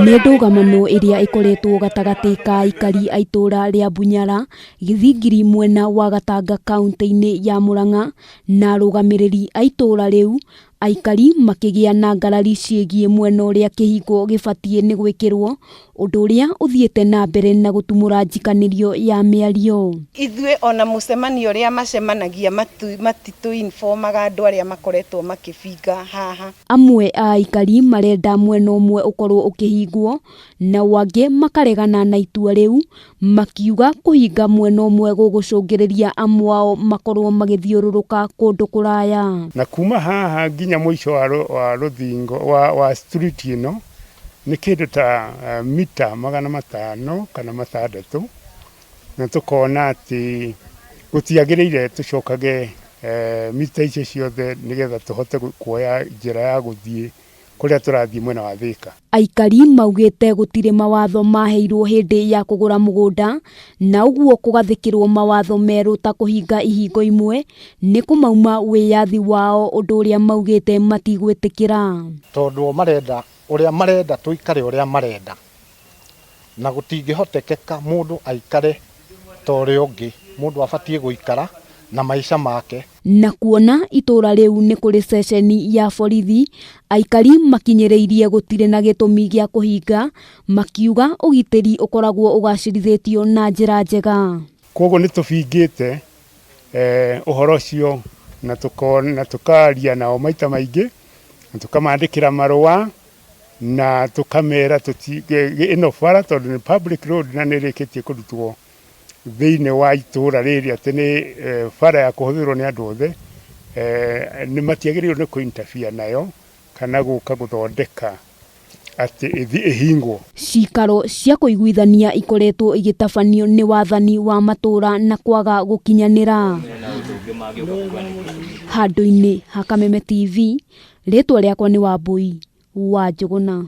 Nĩ ndũgamano ĩrĩa ĩkoretwo gatagatĩ ka aikari a itũra rĩa Bunyara, Gĩthingiri mwena wa Gatanga kauntĩ-inĩ ya Murang'a na arũgamĩrĩri a itũra rĩu, aikari makĩgĩa na ngarari ciĩgiĩ mwena ũrĩa kĩhingo gĩbatiĩ nĩ gwĩkĩrwo, ũndũ ũrĩa ũthiĩte na mbere na gũtumũra njikanĩrio ya mĩario. Ithuĩ ona mũcemanio ũrĩa macemanagia matitũ inform aga andũ arĩa makoretwo makĩbinga haha. Amwe a aikari marenda mwena ũmwe ũkorwo ũkĩhingwo, nao angĩ makaregana na itua rĩu, makiuga kũhinga mwena ũmwe gũgũcũngĩrĩria amwe ao makorwo magĩthiũrũrũka kũndũ kũraya. Na kuma haha nginya mũico wa rũthingo wa street ĩno nĩ kĩndũ ta mita 500 kana 600, na tũkona atĩ gũtiagĩrĩire tũcokage mita icio ciothe nĩgetha tũhote kuoya njĩra ya gũthiĩ kũrĩa tũrathiĩ mwena wa Thika. Aikari maugĩte gũtirĩ mawatho maheirwo hĩndĩ ya kũgũra mũgũnda, na ũguo kũgathĩkĩrwo mawatho merũ ta kũhinga ihingo imwe nĩ kũmauma wĩyathi wao, ũndũ ũrĩa maugĩte matigwĩtĩkĩra. Tondũ o marenda ũrĩa marenda tũikare ũrĩa marenda, na gũtingĩhotekeka mũndũ aikare ta ũrĩa ũngĩ. Mũndũ abatiĩ gũikara na maica make. Na kuona itũra rĩu nĩ kũrĩ ceceni ya borithi, aikari makinyĩrĩirie gũtirĩ na gĩtũmi gĩa kũhinga, makiuga ũgitĩri ũkoragwo ũgacĩrithĩtio na njĩra njega. Koguo nĩ tũbingĩte ũhoro ũcio na tũkaria nao maita maingĩ, na tũkamandĩkĩra marũa na tũkamera ĩno bara tondũ nĩ public road na nĩ ĩrĩkĩtie kũrutwo thĩinĩ wa itũra rĩrĩ atĩ nĩ bara ya kũhũthĩrwo nĩ andũ othe, nĩ matiagĩrĩirwo nĩ kũ interfere nayo kana gũka gũthondeka atĩ ĩthiĩ ĩhingwo. Cikaro cia kũiguithania ikoretwo igĩtabanio nĩ wathani wa matũra na kwaga gũkinyanĩra. Handũ-inĩ ha Kameme TV, rĩtwa rĩakwa nĩ Wambui wa Njũgũna.